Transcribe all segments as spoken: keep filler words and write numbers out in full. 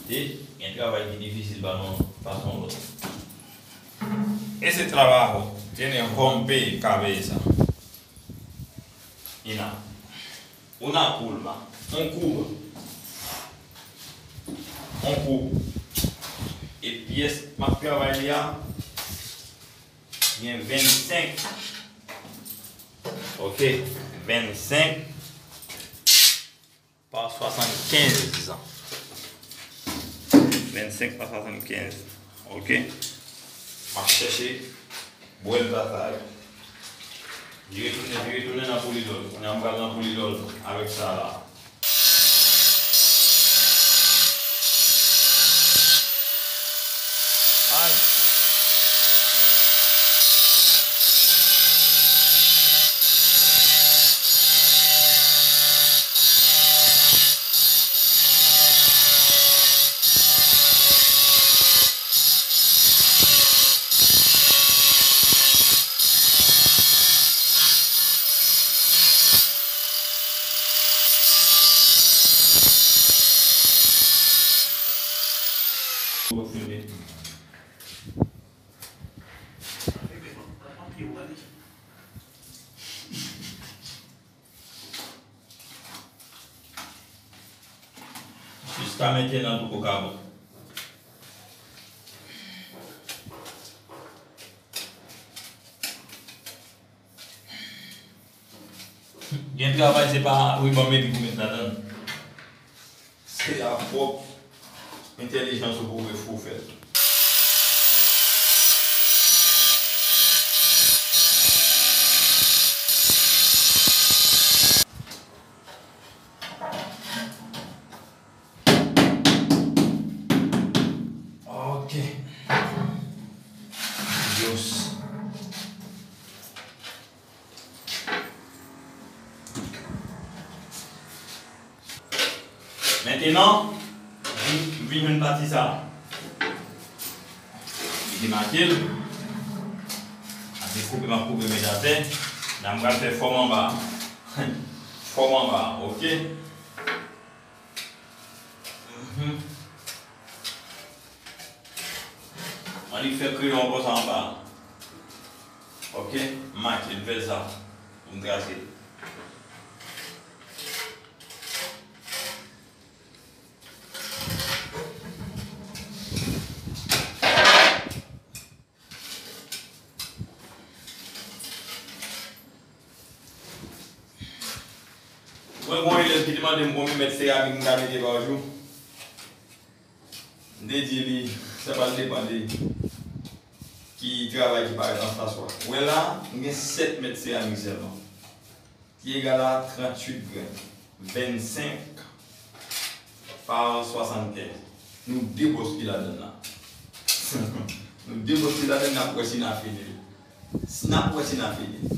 Gen travay ki difisil pa yon, pa yon lòt. Ese trabajo tiene rompe cabeza. Ina. Una curva. Un cubo. Un cubo. E pyès m ap travay li a, gen vennsenk. Ok. Vennsenk pa swasannkenz. Vennsenk pa swasannkenz. Ok. M ap chèche bwèl sa yo. Li retounen, li retounen nan poulidòl. Kounye a m pral nan poulidòl avèk sa la. Ay. Jiska mentenan, tou ko ka bon. Gen travay, se pa riban meri pou met ladan l. Se a pwòp entèlijans ou pou wè fè w fè l. Ok. Dios. Mentenan, m vin, m vin jwenn pati sa a. Li demake l. Ase koupe m ap koupe met atè. La m pral fè fòm anba a. Fòm anba a, ok? Mhm. Annik fè kreyon konsa anba. Ok, m make l, m fè sa. M trase l. Mwen gen yon elèv ki te mande m konbyen mèt seramik m ka mete pa jou. M te di li, sa pral depann de ki travay ki parèt anfas ou a. Ou wè la, m gen sèt mèt seramik sèlman. Ki egal a tranntuit grenn. Vennsenk pa swasannkenz. Nou de bòs ki ladann la. Nou de bòs ki ladann, n ap wè si n a fini l. Si n ap wè si n a fini l.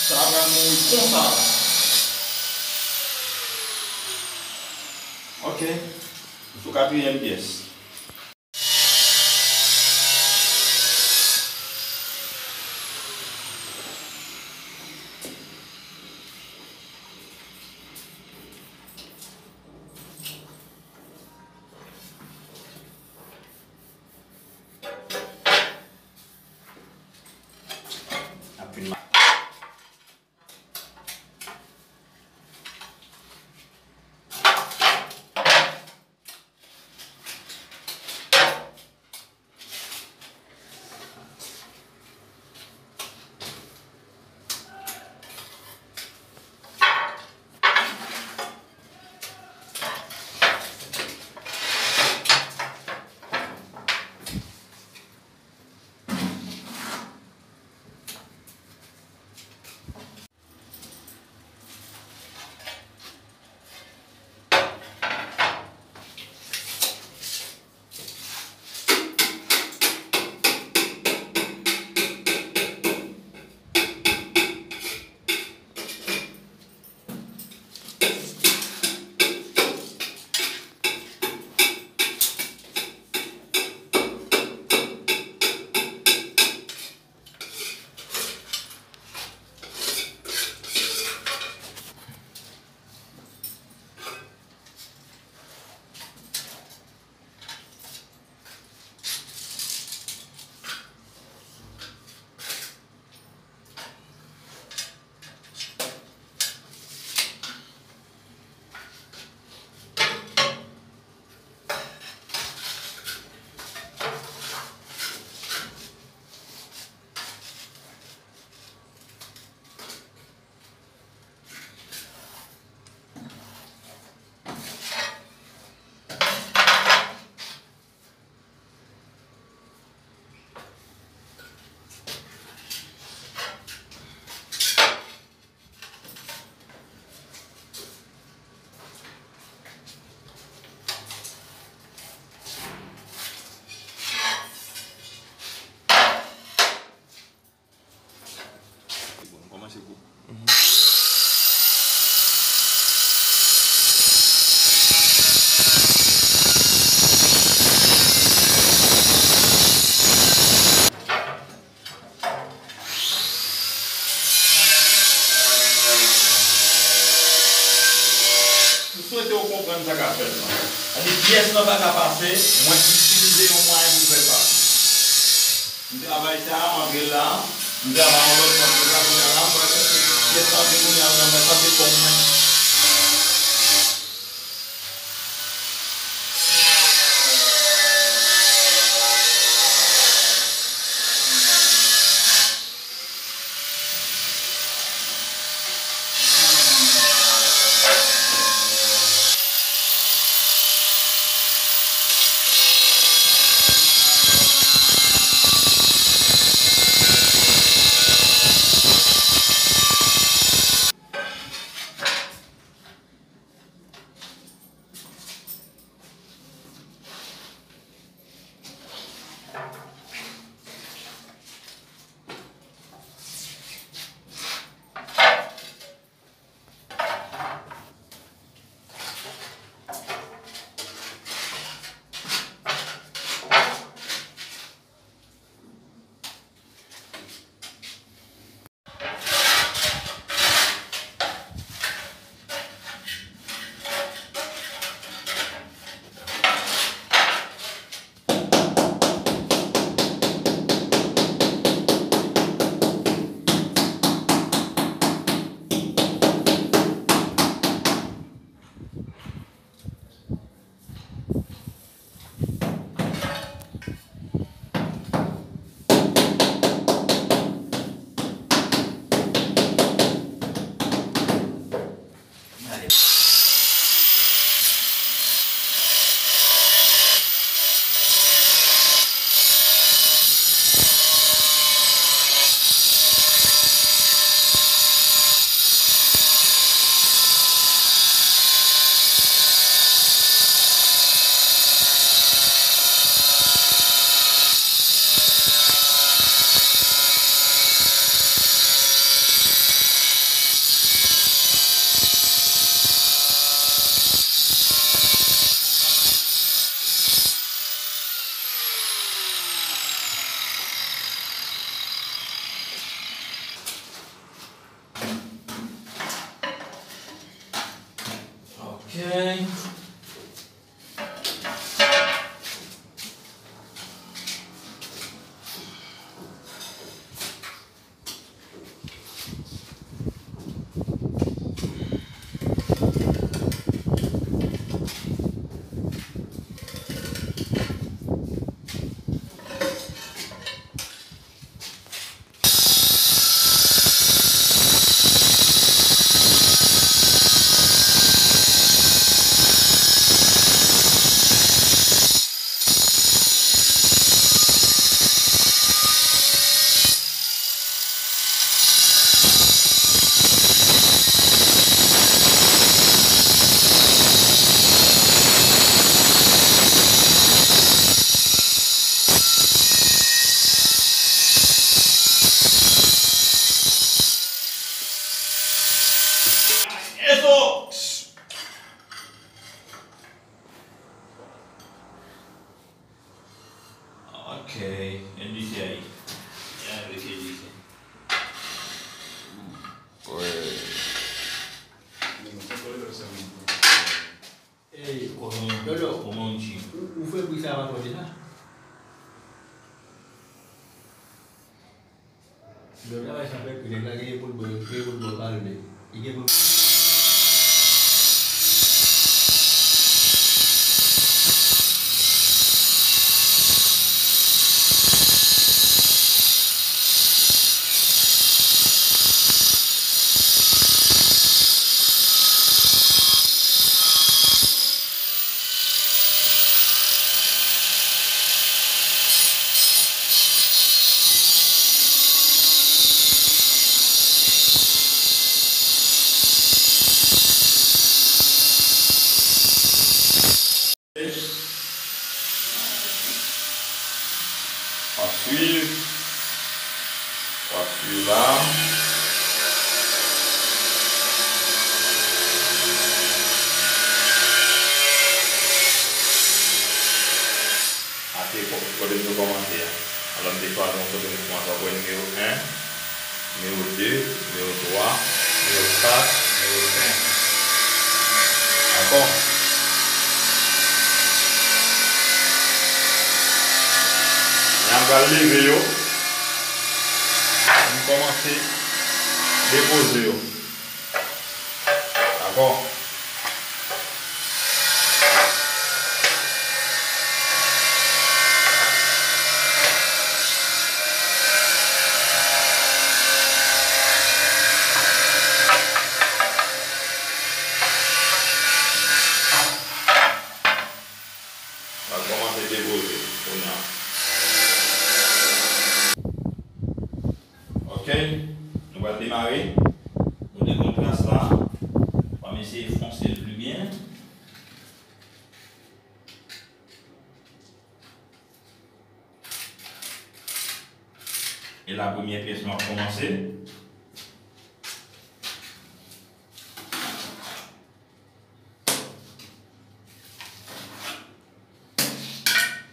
Sa pral mouri konsa la. Ok. Nou sou katriyèm pyès. Bon, nou kòmanse kou. M swete w konprann sa k ap fèt la. Sa di pyès lan pa ka pase, mwen itilize yon mwayen pou l fè l pase. M travay sa, m antre la, m travay yon lòt bò, m travay la, m wè èske pyès lan antre kounye a, mwen santi kò mwen. Ok, N D J. Yeah, avec N D J. Ouais. Ey, Kòman, Dodo, kòman w di? Ou, ou fè bri sa a pa twò deja? Dodo, travay sa fè pi, nèg la gen pou l bò, gen pou l bò kalme. Li gen pou l Wap swiv. Wap swiv la. A se ko-, kote m te kòmanse a. Alò, m te chwazi yon kote m te kòmanse. W ap wè nimewo en, nimewo de, nimewo twa, nimewo kat, nimewo senk. Dakò? Lè m pral leve yo, m kòmanse depoze yo. Dakò? Pral kòmanse depoze kounye a. Ok, nou pral demare. Nou te konn tras la. Ann eseye fonse l pli byen. E la premyè pyès nou ap kòmanse.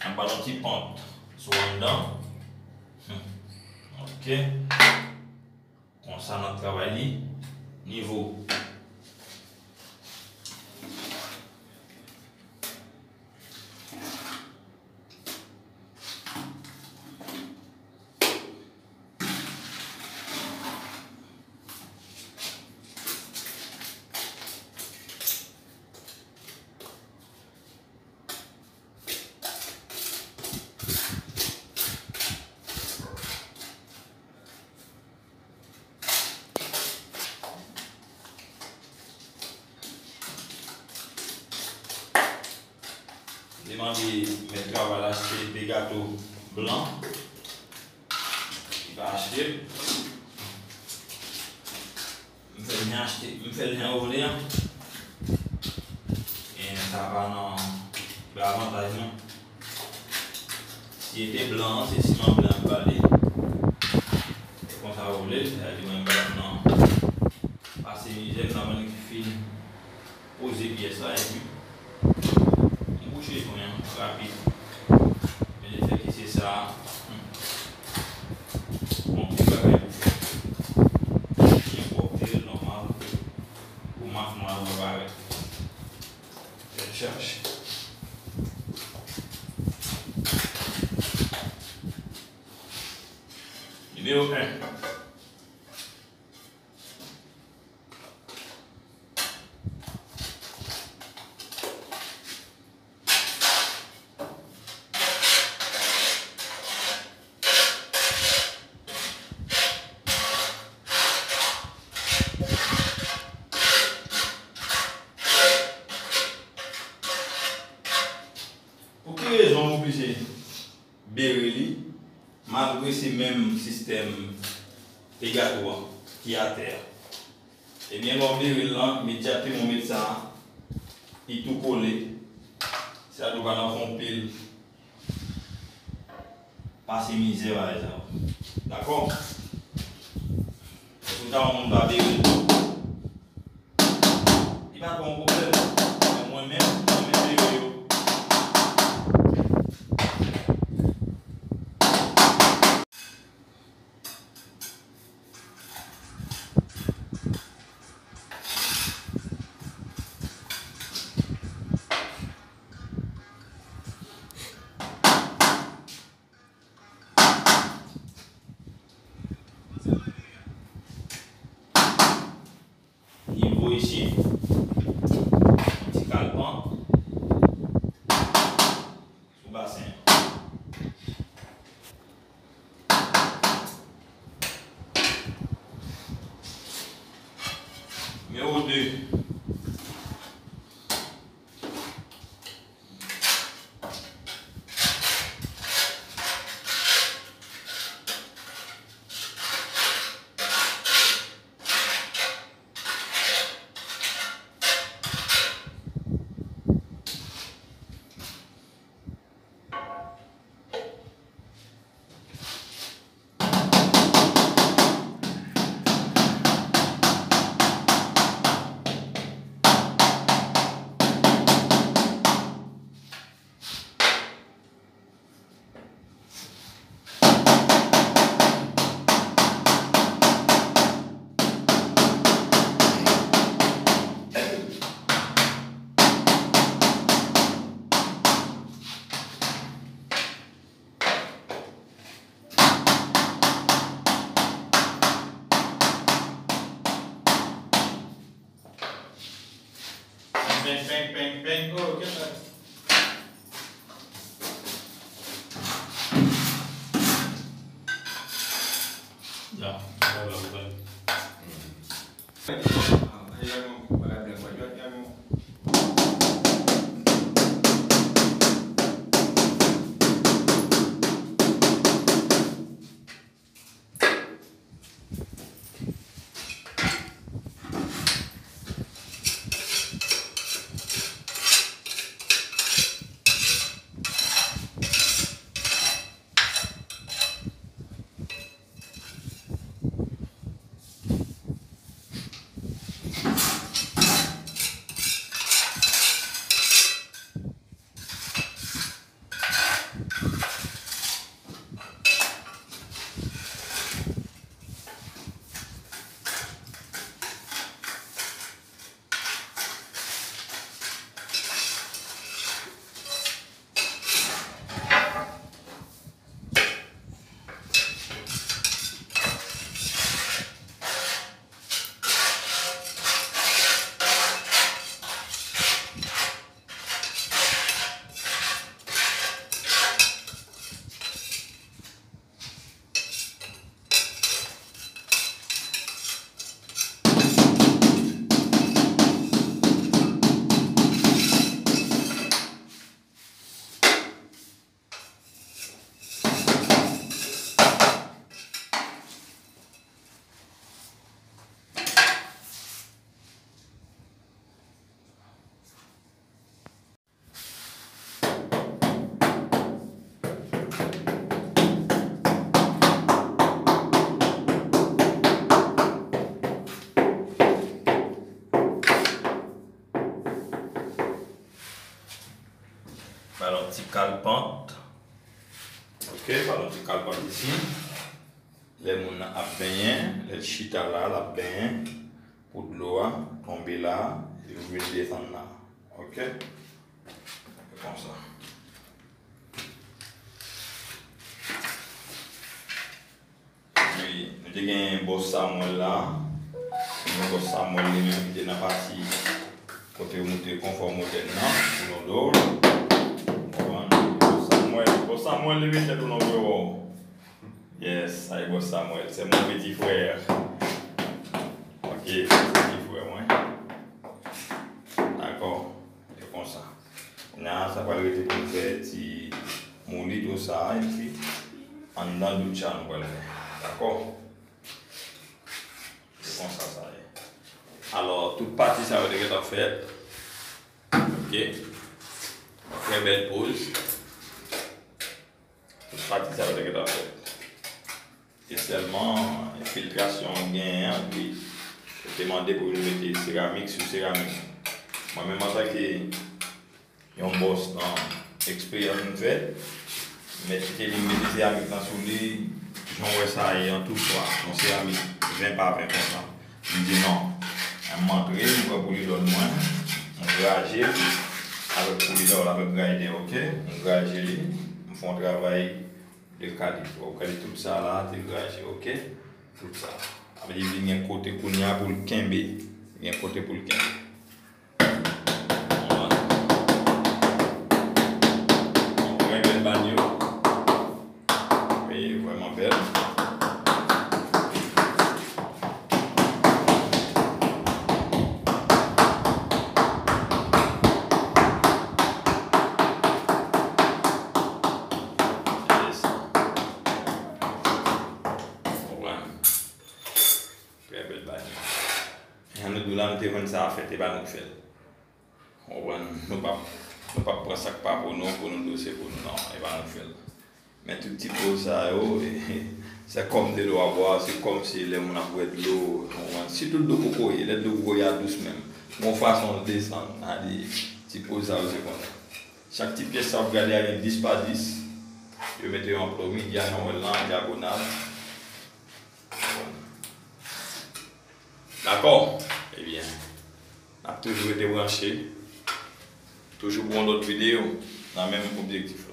N ap ba l yon ti pant sou anndan. Hmm. Ok. Konsa n ap travay li nivo. Li mande mèt travay la achte de gato blan. Li pa achte l. M fè l jan achte, m fè l jan yo vle an. E sa pa nan, pa avantaj non. Si e te blan an, se siman blan ap bale. E konsa yo vle l, sa di mwen m pa t nan pase mizè, m nan bann ki fin poze pyès la, epi m bouche jwen an rapid. Men lefètke se sa, hmm, bon, ki bagay pou fè. Byen pwòpte l, nòmal, pou mak nwa yo pa parèt. Fè l chache. Nimewo en. Pou ki rezon m oblije bere li, malgre se menm sistèm pegato a ki atè a? Ebyen, lè w bere l lan, imedyatman w met sa, li tou kole. Sa tou pa nan fè yon pil pase mizè bagay sa yo. Dakò? Si w ta wè yon moun pa bere l tou, li pa t yon pwoblèm. Men mwen menm, mwen menm bere yo. Chif. Yon ti kalpan sou basen an. Nimewo de. Peng, peng, peng, peng. Oh, kèt la. Ya, ya, ya, ya. Ba l yon ti kalpant. Ok, ba l yon ti kalpant isi. Lè moun nan ap benyen, lè l chita la, l ap benyen, pou dlo a tonbe la, epi pou vin desann la. Ok? Se konsa. Epi, nou te gen bòs Samuel la. Nou gen bòs Samuel li menm ki te nan pati kote yo moute konfò modèn nan, pou nou do. Konprann? Bòs Samuel, bòs Samuel leve tèt ou non, frè. Yes, sa e bòs Samuel. C'est mon petit frère. Ok, se ti frè mwen. Dakò, e konsa. Kounye a, sa pral rete pou n fè ti moulit ou sa, epi anndan doutcha nou pral fè. Dakò? Se konsa sa ye. Alò, tout pati sa yo te gentan fèt. Ok. Trè bèl poz. Tout pati sa yo te gentan fèt. E sèlman enfiltrasyon an genyen an, epi yo te mande pou vin mete seramik sou seramik. Mwen menm antanke yon bòs nan eksperyans m fè, mèt kite li m mete seramik lan sou li, jan w wè sa ye an tou swa, yon seramik ven pa ven konsa. M di non. M antre, m pran poulidò mwen, m graje l avèk poulidò, avèk graydè, ok? M graje li, m fè yon travay de kalite. Ou gade tout sa la, te graje, ok? Tout sa. Sa vle di vin gen kote kounye a pou l kenbe. Gen kote pou l kenbe. Yon vrè bèl banyo. Wi, vrèman bèl. Yes. Konprann? Trè bèl banyo. Jan nou di w la, nou te jwenn sa a fèt, e pa nou k fè l. Konprann? Nou p ap, nou p ap pran sa k pa pou nou, pou nou di w se pou nou. Non, e pa nou k fè l. Men tout ti poz sa yo, c'est comme de l'eau à boire, se kòmsi lè moun ap bwè dlo, konprann? Sitou dlo kokoye, lè dlo kokoye a dous menm. Gon fason l desann, sa di, ti poz sa yo se konsa. Chak ti pyès sa w ap gade a gen dis pa dis. Yo mete yo an plomi, dyagonal, dyagonal. Dakò? Ebyen, n ap toujou rete branche. Toujou pou yon lòt videyo, nan menm objektif.